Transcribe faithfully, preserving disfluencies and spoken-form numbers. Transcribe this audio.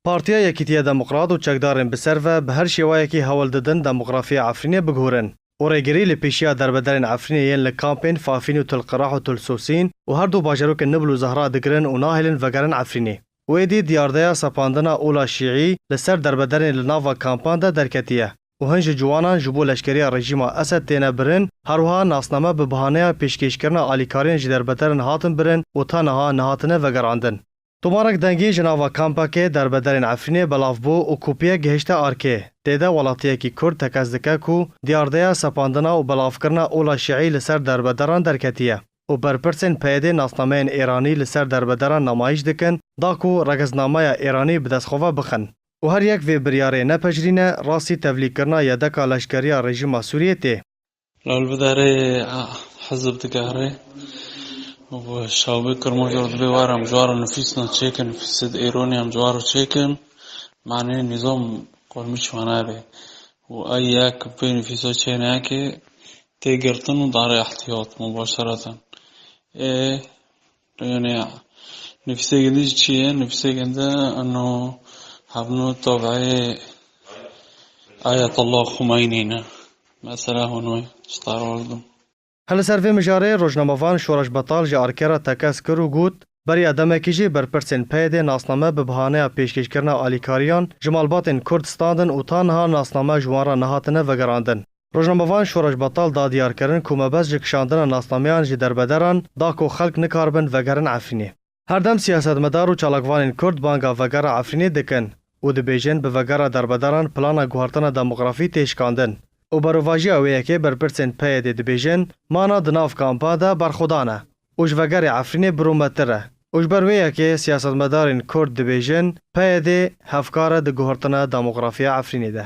Partiya Yekîtiya Demokrat û çekdarên bi ser ve bi her şêwayekî hewl didin demografiya Efrînê bigurin û rêgirî li pêşiya derbederên Efrînê yên li kampên Fafîn û Til Qirah û Til Sosîn û her du bajarokên Nibl û Zehra digirin û nahêlin vegerin Efrînê. Û êdî diyardeya sepandina ola şîî li ser derbederên li nava kampan de derketiye û hin ji ciwanan ji bo leşkeriya rejîma Esed têne birin, her wiha nasname bi bahaneya pêşkêşkirina alîkariyên ji derbederan hatin birin û ta niha nehatine vegerandin. Tomarek dengê ji nava kampekê derbederên Efrînê belav bû û kopiyek gihişte arkê. Tê de welatiyekî Kurd tekez dike ku diyardeya sepandina û belavkirina ola şîî li ser derbederan derketiye û berpirsên P Y D'ê nasnameyên Êranî li ser derbederan namayîş dikin, da ku regeznameya Êranî bi dest xwe ve bixin. Û her yek vê biryarê nepejirîne, rastî tevlîkirina yedeka leşkeriya rejîma Sûriyê tê. Lal bi derê hizb digere û şawbê Kirmancî dibê were em ji wan re nifîsna çêkin, nifîsê di Êronî em ji wan re çêkin, manê nîzam qurmî çi wana be. Û ey yek vê nifîsa çê neke tê girtin û dare ihtiyat mubaşereten. Ê, yanî nifîsê gindi jî çi ye? Nifîsê gindi eno hevno tabeê Ayetullah Xumeynî ne. Mesela hûn wê ji te re werdin. Her li ser vê mijarê rojnamevan Şoreş Betal ji arkê re tekez kir û got, beriya demekî jî berpirsên P Y D'ê nasname bi bahaneya pêşkêşkirina alîkariyan ji malbatên Kurd standin û ta niha nasname ji wan re nehatine vegerandin. Rojnamevan Şoreş Betal da diyarkirin ku mebest ji kişandina nasnameyan ji derbederan da ku xelk nikaribin vegerin Efrînê. Her dem siyasetmedar û çalakvanên Kurd banga vegera Efrînê dikin û dibêjin bi vegera derbederan plana guhertina demografî tê şikandin û berovajiya wê yekê berpirsên P Y D'ê dibêjin mana di nav kampa de berxwedan e û ji vegerê Efrînê birûmetir e û ji ber wê yekê siyasetmedarên Kurd dibêjin P Y D hevkar e di guhertina demografiya Efrînê de.